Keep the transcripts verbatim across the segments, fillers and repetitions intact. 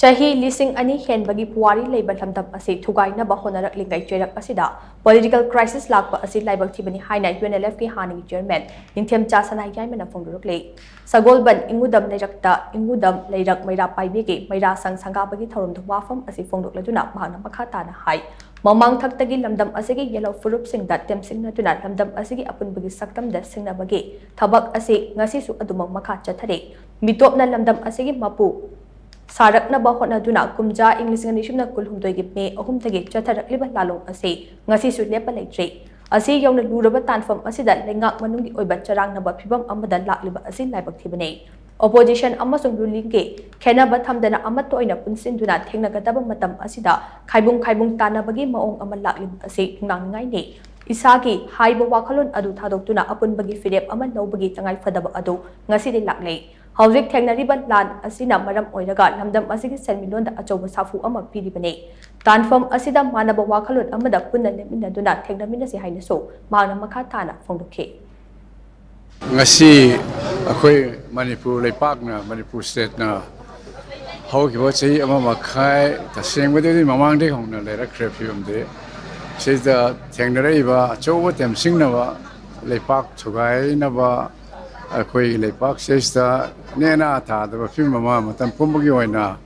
ꯆꯍꯤ ꯂꯤꯁꯤꯡ ꯑꯅꯤ ꯍꯦꯟꯕꯒꯤ ꯄꯨꯋꯥꯔꯤ ꯂꯩꯕ ꯂꯝꯗꯝ ꯑꯁꯤ ꯊꯨꯒꯥꯏꯅꯕ ꯍꯣꯠꯅꯔꯛꯂꯤꯉꯩ ꯆꯩꯔꯛ ꯑꯁꯤꯗ political crisis ꯂꯥꯛꯄ ꯑꯁꯤ ꯂꯥꯏꯕꯛ ꯊꯤꯕꯅꯤ ꯍꯥꯏꯅ UNLFꯀꯤ ꯍꯥꯟꯅꯒꯤ chairman ꯅꯤꯡꯊꯦꯝꯆꯥ ꯁꯅꯥꯍꯤꯌꯥꯏꯃꯅ ꯐꯣꯡꯗꯣꯔꯛꯂꯤ꯫ ꯁꯒꯣꯜꯕꯟ ꯏꯉꯨꯗꯝ ꯂꯩꯔꯛꯇ ꯏꯉꯨꯗꯝ ꯂꯩꯔꯛ ꯃꯩꯔꯥ ꯄꯥꯏꯕꯤꯒꯤ ꯃꯩꯔꯥ ꯁꯪ ꯁꯪꯒꯥꯕꯒꯤ ꯊꯧꯔꯝꯗ ꯋꯥꯐꯝ ꯑꯁꯤ ꯐꯣꯡꯗꯣꯛꯂꯗꯨꯅ ꯃꯍꯥꯛꯅ ꯃꯈꯥ ꯇꯥꯅ ꯍꯥꯏ, ꯃꯃꯥꯡ ꯊꯛꯇꯒꯤ ꯂꯝꯗꯝ ꯑꯁꯤꯒꯤ ꯌꯦꯜꯍꯧ ꯐꯨꯔꯨꯞꯁꯤꯡꯗ ꯇꯦꯝꯁꯤꯡꯅꯗꯨꯅ ꯂꯝꯗꯝ ꯑꯁꯤꯒꯤ ꯑꯄꯨꯟꯕꯒꯤ ꯁꯛꯇꯝꯗ ꯁꯤꯡꯅꯕꯒꯤ ꯊꯕꯛ ꯑꯁꯤ ꯉꯁꯤꯁꯨ ꯑꯗꯨꯃꯛ ꯃꯈꯥ ꯆꯠꯊꯔꯤ꯫ ꯃꯤꯇꯣꯞꯅ ꯂꯝꯗꯝ ꯑꯁꯤꯒꯤ ꯃꯄꯨ ꯁꯥꯔꯛꯅꯕ ꯍꯣꯠꯅꯗꯨꯅ ꯀꯨꯝꯖꯥ ꯏꯪ ꯂꯤꯁꯤꯡ ꯑꯅꯤ ꯁꯨꯞꯅ ꯀꯨꯟꯍꯨꯝꯗꯣꯏꯒꯤ ꯃꯦ ꯑꯍꯨꯝꯗꯒꯤ ꯆꯠꯊꯔꯛꯂꯤꯕ ꯂꯥꯂꯣꯡ ꯑꯁꯤ ꯉꯁꯤꯁꯨ ꯂꯦꯞꯄ ꯂꯩꯇ꯭ꯔꯤ꯫ ꯑꯁꯤ ꯌꯧꯅ ꯂꯨꯔꯕ ꯇꯥꯟꯐꯝ ꯑꯁꯤꯗ ꯂꯩꯉꯥꯛ ꯃꯅꯨꯡꯒꯤ ꯑꯣꯏꯕ ꯆꯔꯥꯡꯅꯕ ꯐꯤꯚꯝ ꯑꯃꯗ ꯂꯥꯛꯂꯤꯕ ꯑꯁꯤ ꯂꯥꯏꯕꯛ ꯊꯤꯕꯅꯤ꯫ Opposition ꯑꯃꯁꯨꯡ rulingꯒꯤ ꯈꯦꯟꯅꯕ ꯊꯝꯗꯅ ꯑꯃꯠꯇ ꯑꯣꯏꯅ ꯄꯨꯟꯁꯤꯟꯗꯨꯅ ꯊꯦꯡꯅꯒꯗꯕ ꯃꯇꯝ ꯑꯁꯤꯗ ꯈꯥꯏꯕꯨꯡ ꯈꯥꯏꯕꯨꯡ ꯇꯥꯟꯅꯕꯒꯤ ꯃꯑꯣꯡ ꯑꯃ ꯂꯥꯛꯂꯤꯕ ꯑꯁꯤ ꯈꯣꯡꯅꯥꯡꯅꯤꯡꯉꯥꯏꯅꯤ꯫ ꯏꯁꯥꯒꯤ ꯍꯥꯏꯕ ꯋꯥꯈꯜꯂꯣꯟ ꯑꯗꯨ ꯊꯥꯗꯣꯛꯇꯨꯅ ꯑꯄꯨꯟꯕꯒꯤ ꯐꯤꯔꯦꯞ ꯑꯃ ꯂꯧꯕꯒꯤ ꯇꯉꯥꯏ ꯐꯗꯕ ꯑꯗꯨ ꯉꯁꯤꯗꯤ ꯂꯥꯛꯂꯦ꯫ ꯍꯧꯖꯤꯛ ꯊꯦꯡꯅꯔꯤꯕ ꯂꯥꯟ ꯑꯁꯤꯅ ꯃꯔꯝ ꯑꯣꯏꯔꯒ ꯂꯝꯗꯝ ꯑꯁꯤꯒꯤ ꯁꯦꯟꯃꯤꯠꯂꯣꯟꯗ ꯑꯆꯧꯕ ꯁꯥꯐꯨ ꯑꯃ ꯄꯤꯔꯤꯕꯅꯤ꯫ ꯇꯥꯟꯐꯝ ꯑꯁꯤꯗ ꯃꯥꯟꯅꯕ ꯋꯥꯈꯜꯂꯣꯟ ꯑꯃꯗ ꯄꯨꯟꯅ ꯂꯦꯞꯃꯤꯟꯅꯗꯨꯅ ꯊꯦꯡꯅꯃꯤꯟꯅꯁꯤ ꯍꯥꯏꯅꯁꯨ ꯃꯍꯥꯛꯅ ꯃꯈꯥ ꯇꯥꯅ ꯐꯣꯡꯗꯣꯛꯈꯤ꯫ ꯉꯁꯤ ꯑꯩꯈꯣꯏ ꯃꯅꯤꯄꯨꯔ ꯂꯩꯄꯥꯛꯅ, ꯃꯅꯤꯄꯨꯔ stateꯅ ꯍꯧꯈꯤꯕ ꯆꯍꯤ ꯑꯃ ꯃꯈꯥꯏ, ꯇꯁꯦꯡꯕꯗꯤ ꯃꯃꯥꯡꯗꯒꯤ ꯍꯧꯅ ꯂꯩꯔꯛꯈ꯭ꯔꯦ ꯐꯤꯕꯝꯗꯤ꯫ ꯁꯤꯗ ꯊꯦꯡꯅꯔꯛꯏꯕ ꯑꯆꯧꯕ ꯇꯦꯝꯁꯤꯡꯅꯕ, ꯂꯩꯄꯥꯛ ꯊꯨꯒꯥꯏꯅꯕ, ꯑꯩꯈꯣꯏꯒꯤ ꯂꯩꯄꯥꯛꯁꯤꯗꯩꯁꯤꯗ ꯅꯦꯅꯥ ꯇꯥꯗꯕ ꯐꯤꯕꯝ ꯑꯃ ꯃꯇꯝ ꯄꯨꯝꯕꯒꯤ ꯑꯣꯏꯅ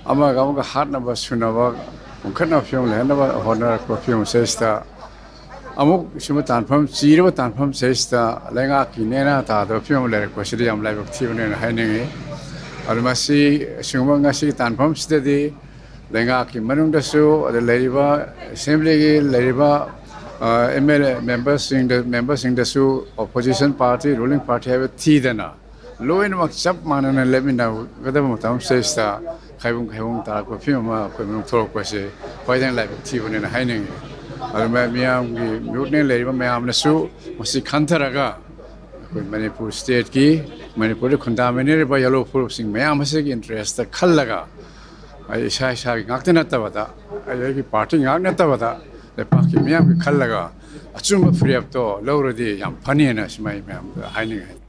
ꯑꯃꯒ ꯑꯃꯒ ꯍꯥꯠꯅꯕ, ꯁꯨꯅꯕ, ꯄꯨꯡꯈꯠꯅꯕ ꯐꯤꯕꯝ ꯂꯩꯍꯟꯅꯕ ꯍꯣꯠꯅꯔꯛꯄ ꯐꯤꯕꯝꯁꯤꯗꯩꯁꯤꯗ ꯑꯃꯨꯛ ꯁꯤꯒꯨꯝꯕ ꯇꯥꯟꯐꯝ, ꯆꯤꯔꯕ ꯇꯥꯟꯐꯝꯁꯤꯗꯩꯁꯤꯗ ꯂꯩꯉꯥꯛꯀꯤ ꯅꯦꯅꯥ ꯇꯥꯗꯕ ꯐꯤꯕꯝ ꯂꯩꯔꯛꯄꯁꯤꯗ ꯌꯥꯝ ꯂꯥꯏꯕꯛ ꯊꯤꯕꯅꯦꯅ ꯍꯥꯏꯅꯤꯡꯉꯤ꯫ ꯑꯗꯨ ꯃꯁꯤ, ꯑꯁꯤꯒꯨꯝꯕ ꯉꯁꯤꯒꯤ ꯇꯥꯟꯐꯝꯁꯤꯗꯗꯤ ꯂꯩꯉꯥꯛꯀꯤ ꯃꯅꯨꯡꯗꯁꯨ, ꯑꯗ ꯂꯩꯔꯤꯕ assemblyꯒꯤ ꯂꯩꯔꯤꯕ, ꯑ, MLA memberꯁꯤꯡꯗ, memberꯁꯤꯡꯗꯁꯨ opposition party, ruling party ꯍꯥꯏꯕ ꯊꯤꯗꯅ ꯂꯣꯏꯅꯃꯛ ꯆꯞ ꯃꯥꯟꯅꯅ ꯂꯦꯞꯃꯤꯟꯅꯒꯗꯕ ꯃꯇꯝ ꯁꯤꯗꯩꯁꯤꯗ ꯈꯥꯏꯕꯨꯡ ꯈꯥꯏꯕꯨꯡ ꯇꯥꯔꯛꯄ ꯐꯤꯕꯝ ꯑꯃ ꯑꯩꯈꯣꯏ ꯃꯅꯨꯡ ꯊꯣꯛꯂꯛꯄꯁꯦ ꯈ꯭ꯋꯥꯏꯗꯒꯤ ꯂꯥꯏꯕꯛ ꯊꯤꯕꯅꯦꯅ ꯍꯥꯏꯅꯤꯡꯉꯤ꯫ ꯑꯗꯨ ꯃ-, ꯃꯤꯌꯥꯝꯒꯤ ꯃꯤꯍꯨꯠꯅ ꯂꯩꯔꯤꯕ ꯃꯌꯥꯝꯅꯁꯨ ꯃꯁꯤ ꯈꯟꯊꯔꯒ ꯑꯩꯈꯣꯏ ꯃꯅꯤꯄꯨꯔ stateꯀꯤ, ꯃꯅꯤꯄꯨꯔꯗ ꯈꯨꯟꯗꯥꯃꯤꯟꯅꯔꯤꯕ ꯌꯦꯜꯍꯧ ꯐꯨꯔꯨꯞꯁꯤꯡ ꯃꯌꯥꯝ ꯑꯁꯤꯒꯤ interestꯇ ꯈꯜꯂꯒ, ꯑꯩ ꯏꯁꯥ ꯏꯁꯥꯒꯤ ꯉꯥꯛꯇ ꯅꯠꯇꯕꯗ, ꯑꯩ ꯑꯩꯒꯤ party ꯉꯥꯛ ꯅꯠꯇꯕꯗ, ꯂꯩꯄꯥꯛꯀꯤ ꯃꯤꯌꯥꯝꯒꯤ ꯈꯜꯂꯒ ꯑꯆꯨꯝꯕ ꯐꯤꯔꯦꯞꯇꯣ ꯂꯧꯔꯗꯤ ꯌꯥꯝ ꯐꯅꯤꯅ ꯁꯨꯃꯥꯏ ꯃꯌꯥꯝꯗ ꯍꯥꯏꯅꯤꯡꯉꯤ꯫